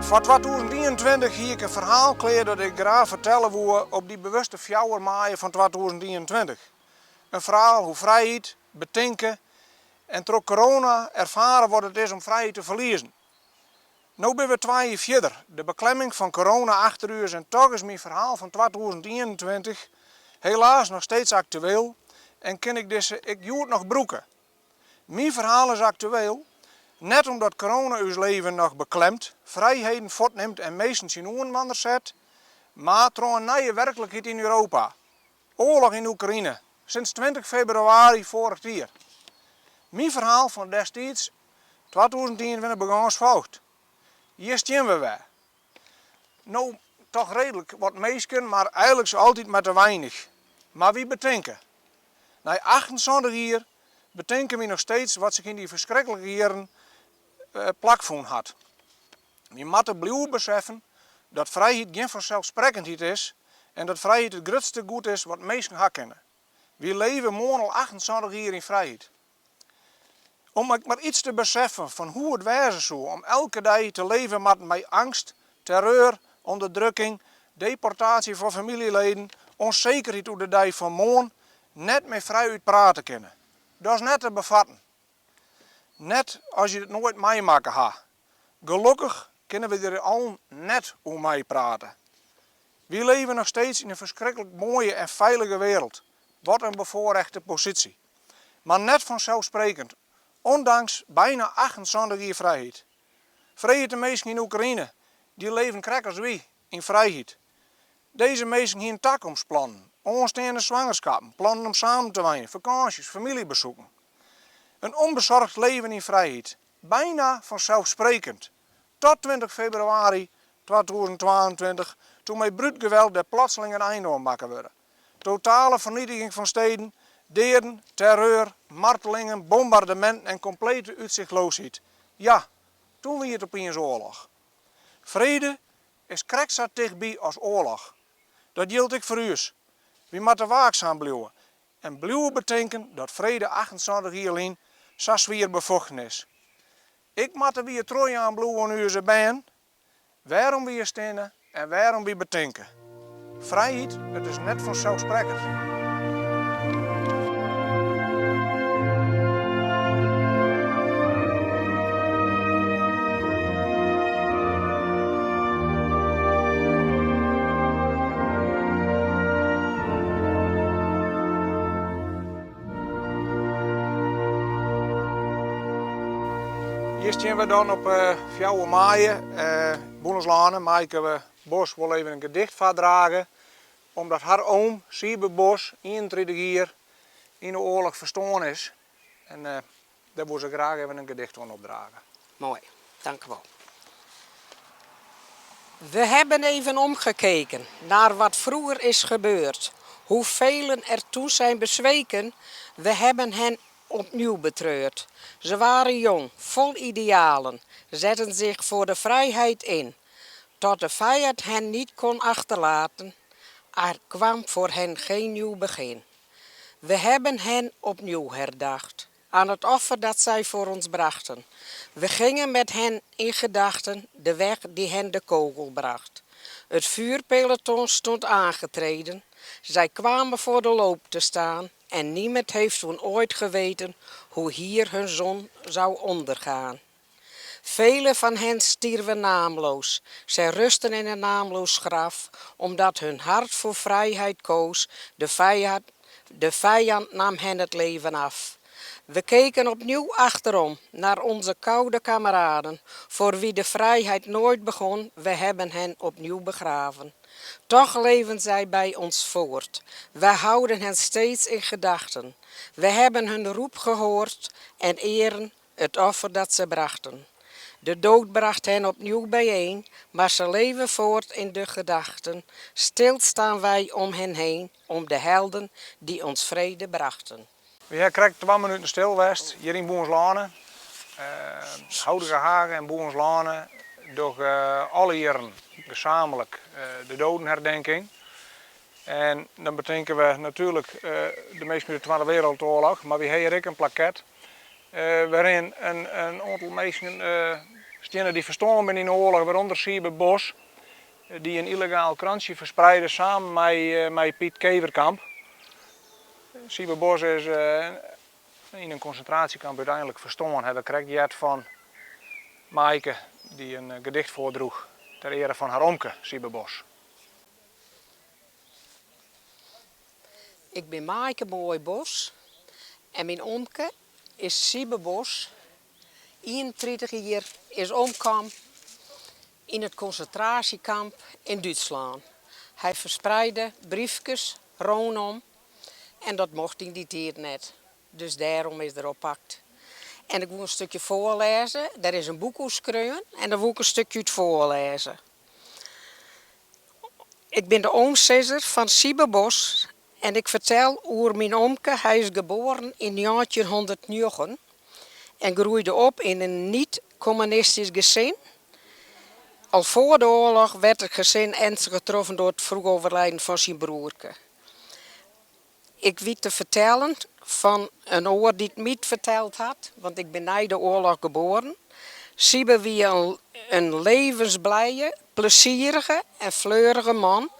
Foar 2021 hie ik in ferhaal klear dat ik graach fertelle woe op dy bewuste fjouwer maaie fan 2021. In ferhaal oer frijheid, betinke en troch corona erfare wat it is om frijheid te ferliezen. No binne we twa jier fierder, de beklemming fan corona achter ús en toch is myn ferhaal fan 2021 helaas noch steeds aktueel en kin ik dizze ek hjoed noch brûke. Myn ferhaal is aktueel, net omdat corona ús leven noch beklemt, frijheden fuortnimt en minsken tsjinoer inoar set, mar troch in nije werklikheid yn Europa. Oarloch yn Oekraïne, sinds 20 febrewaris foarich jier. Myn ferhaal fan destiids 2021 begûn as folget. Hjir steane we wer. No, toch reedlik wat minsken, mar eigenlik altyd mar te weinich. Mar wy betinke. Nei 78 jier betinke wy noch steeds wat sich yn dy ferskriklike jierren plakfûn hat. Wy moatte bliuwe beseffen dat frijheid gjin fanselssprekkendheid is en dat frijheid it grutste goed is wat minsken ha kinne. Wy leve moarn al 78 jier yn frijheid. Om ek mar iets te beseffen fan hoe't it wêze soe om elke dei te leven moatten mei eangst, terreur, ûnderdrukking, deportaasje fan famyljeleden, ûnsekerheid oer de dei fan moarn, net mear frijút prate kinne. Dat is net te befatten. Net as je it noait meimakke ha. Gelokkich kinne we der al net oer meiprate. Wy leve noch steeds yn in ferskriklik moaie en feilige wereld. Wat in befoarrechte posysje. Mar net fanselssprekkend, ûndanks byna 78 jier frijheid. Freegje de minsken yn Oekraïne, dy leven krekt as wy, yn frijheid. Dizze minsken hiene takomstplannen, oansteande swangerskippen, plannen om samen te wenjen, fakânsjes, famyljebesoeken. In ûnbesoarge leven yn frijheid, byna fanselssprekkend. Tot 20 febrewaris 2022, doe't mei brút geweld der plotseling in ein oan makke wurde. Totale fernietiging fan steden, deaden, terreur, martelingen, bombardeminten en komplete útsichtleasheid. Ja, doe wie it opiens oarloch. Frede is krekt sa tichtby as oarloch. Dat jildt ek foar ús. Wy moatte waaksaam bliuwe en bliuwe betinken dat frede 78 jier lyn sa swier befochten is. Ek moatte wy it trochjaan bliuwe oan ús bern, wêrom wy hjir steane en wêrom wy betinke. Frijheid, it is net fanselssprekkend. Hjir steane we dan op 4 maaie. Boelensloane, Maaike Bos wol even in gedicht foardrage, omdat har oom Siebe Bos 31 jier yn de oarloch ferstoarn is. En dêr wol se graach even in gedicht oan opdrage. Moai, dank u wel. We hebben even omgekeken naar wat vroeger is gebeurd. Hoe velen er toen zijn bezweken, we hebben hen opnieuw betreurd. Ze waren jong, vol idealen, zetten zich voor de vrijheid in. Tot de vijand hen niet kon achterlaten, er kwam voor hen geen nieuw begin. We hebben hen opnieuw herdacht, aan het offer dat zij voor ons brachten. We gingen met hen in gedachten de weg die hen de kogel bracht. Het vuurpeloton stond aangetreden. Zij kwamen voor de loop te staan en niemand heeft toen ooit geweten hoe hier hun zon zou ondergaan. Vele van hen stierven naamloos. Zij rusten in een naamloos graf, omdat hun hart voor vrijheid koos. De vijand nam hen het leven af. We keken opnieuw achterom naar onze koude kameraden, voor wie de vrijheid nooit begon. We hebben hen opnieuw begraven. Toch leven zij bij ons voort. Wij houden hen steeds in gedachten. We hebben hun roep gehoord en eren het offer dat ze brachten. De dood bracht hen opnieuw bijeen, maar ze leven voort in de gedachten. Stil staan wij om hen heen, om de helden die ons vrede brachten. Wy ha krekt 2 minuten stil west hjir yn Boelensloane. Houtigehage en Boelensloane dogge alle jierren gesamentlik de dodenherdenking. En dan betinke we natuerlik de minsken út de Twadde Wrâldoarloch, mar wy ha hjir ek in plaket wêryn in oantal minsken. Steane dy't ferstoarn binne yn de oarloch, wêrûnder Siebe Bos, dy't in yllegaal krantsje ferspreide samen mei Piet Keverkamp. Siebe Bos is yn in konsintraasjekamp úteinlik ferstoarn, ha we krekt heard fan Maaike, dy't in gedicht foardroech ter eare fan har omke Siebe Bos. Ik bin Maaike Mooi-Bos en myn omke is Siebe Bos, 31 jier, is omkaam yn it konsintraasjekamp yn Dútslân. Hy ferspreide briefkes rûnom en dat mocht yn dy tiid net. Dus dêrom is er oppakt. En ik woe in stikje foarlêze. Der is in boek oer skreaun en dêr woe ik in stikje út foarlêze. Ik bin de omsizzer fan Siebe Bos en ik fertel oer myn omke. Hy is geboren yn 1909 en groeide op yn in niet-communistisch gezin. Al voor de oorlog werd het gezin ernstig getroffen door het vroeg overlijden van zijn broerke. Ik wit te fertellen fan in oar dy't my it ferteld hat, want ik bin nei de oarloch geboren. Siebe wie in levensblije, plezierige en fleurige man.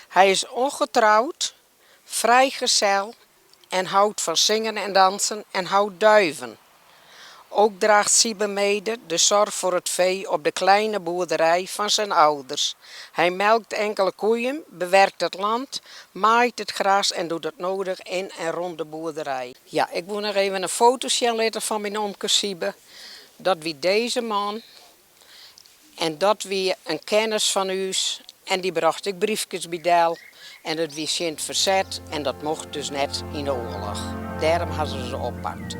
Hy is ongetrouwd, vrijgezel en houdt van zingen en dansen en houdt duiven. Ook draagt Siebe mede de zorg voor het vee op de kleine boerderij van zijn ouders. Hij melkt enkele koeien, bewerkt het land, maait het gras en doet het nodig in en rond de boerderij. Ja, ik woe noch even in foto sjen litte fan myn omke Siebe. Dat wie dizze man. En dat wie in kennis fan ús en dy brocht ek briefkes by del. En it wie tsjin it ferset en dat mocht dus net yn de oarloch. Dêrom ha se se oppakt.